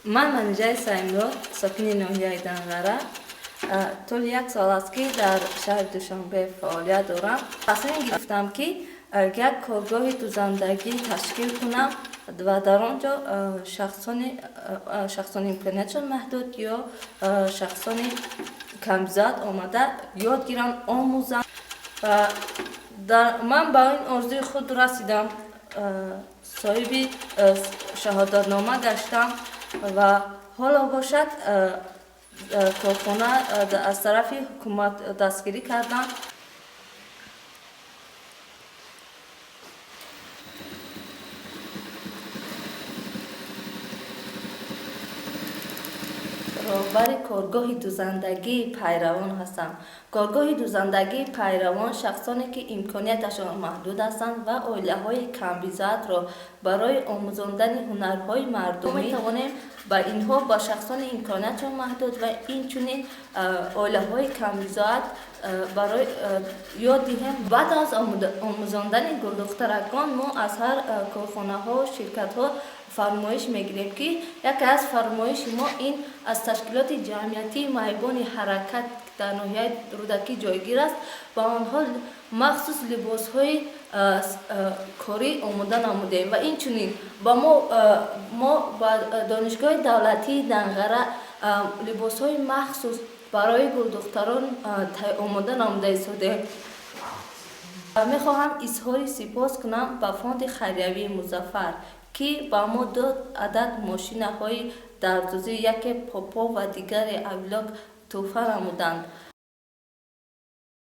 Ман Манижаи Саимрод, сокини ноҳияи Данғара. Тӯли як сол аст, ки дар шаҳри Душанбе фаъолият дорам. Тасмим гирифтам, ки як коргоҳи дузандагӣ ташкил кунам ва дар он ҷо шахсони имкониятшон маҳдуд ё шахсони камбизоат омада ёд гиранд, омӯзанд. Ва ман ба ин орзуи худ расидам, соҳиби шаҳодатнома гаштам ва ҳоло бошад, корхона аз тарафи ҳукумат дастгирӣ карданд. Роҳбари коргоҳи дузандагии Пайравон ҳастам. Коргоҳи дузандагии Пайравон шахсоне, ки имконияташон маҳдуд ҳастанд, ва оилаҳои камбизоатро барои омӯзондани ҳунарҳои мардумӣ метавонем ба инҳо, ба шахсони имкониятшон маҳдуд ва инчунин оилаҳои камбизоат барои ёд диҳем. Баъд аз омӯзондани гулдухтаракон мо аз ҳар корхонаҳо, ширкатҳо фармоиш мегирем, ки яке аз фармоиши мо ин аз ташкилоти ҷамъиятии маъюбони Ҳаракат дар ноҳияи Рӯдакӣ ҷойгир аст. Ба онҳо махсус либосҳои корӣ омода намудем ва инчунин ба мо ба Донишгоҳи давлатии Данғара либосҳои махсус барои гулдухтарон омода намуда истодем. Мехоҳам изҳори сипос кунам ба фонди хайриявии Музаффар, ки ба мо ду адад мошинаҳои дардӯзӣ, яке Попо ва дигаре Авилок, тӯҳфа намуданд.